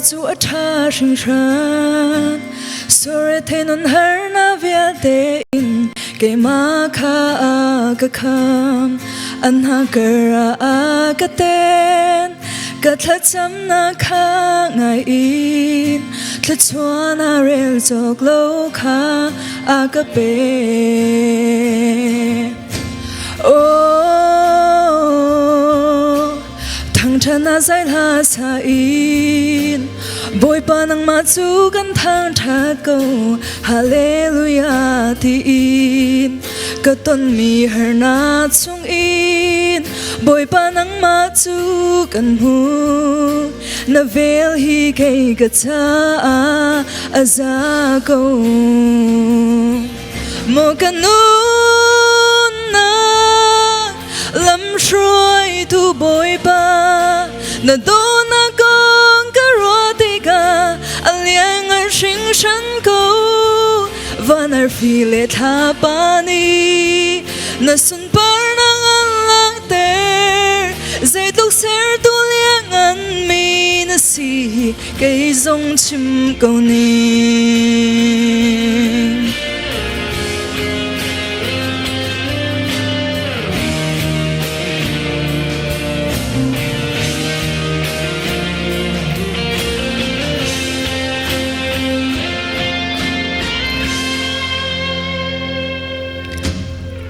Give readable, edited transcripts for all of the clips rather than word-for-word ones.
cu a ṭha hringhran. Sore the nun har na vialte in keimah kha a ka kham. An hna a ka ten. Ka thlacamnak kha ngai in thluachuah na rel cawk lo kha a ka pe. Oh, thangṭhat na zai hla sa in Bawipa nangmah cu kan thangṭhat ko. Hallelujah tiin ka tonmi harnak chungin Bawipa nangmah cu kan hmu. Na vel hi kei ka caah a za ko. Maw ka nunnak lamhruaitu Bawipa, na dawtnak kong ka ruah tikah a lianngan hringhran ko. Van arfi le thlapa nih na sunparnak an langhter. Zeitluk sertu liannganmi na si, kei zong chim ko ning.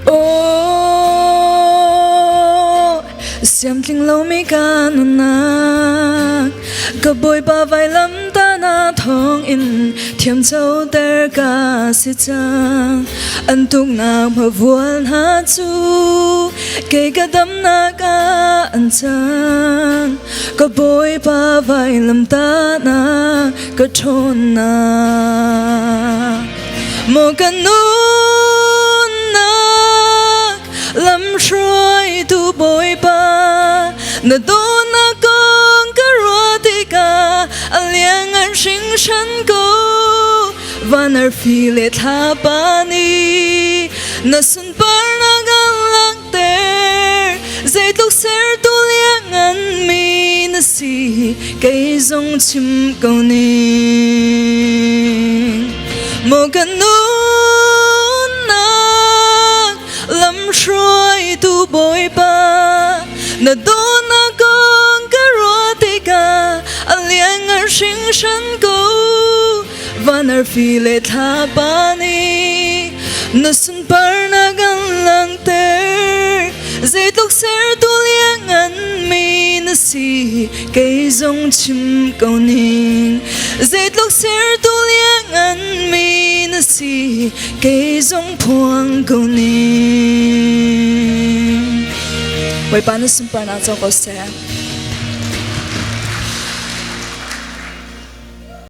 Oh, siamtling lomi ka nunnak ka Bawipa vailam tana thawngin thiamcoter ka si cang. An tuknak hmavual hna cu kei ka damnak ah an cang. Ka Bawipa vailam tana ka ṭhawnnak. Maw ka nunnak lamhruaitu Bawipa, na dawtnak kong ka ruah tikah a lianngan hringhran ko. Van arfi le thlapa nih na sunparnak an langhter. Zeitluk sertu liannganmi na si, kei zong chim ko ning. Maw ka nunnak lamhruaitu Bawipa, na dawtnak kong ka ruah tikah a lianngan hringhran ko. Van arfi le thlapa nih na sunparnak an langhter. Zeitluk sertu liannganmi na si, kei zong chim ko ning. Zeitluk sertu liannganmi na si, kei zong phuang ko ning. Bawipa na sunparnak co ko seh.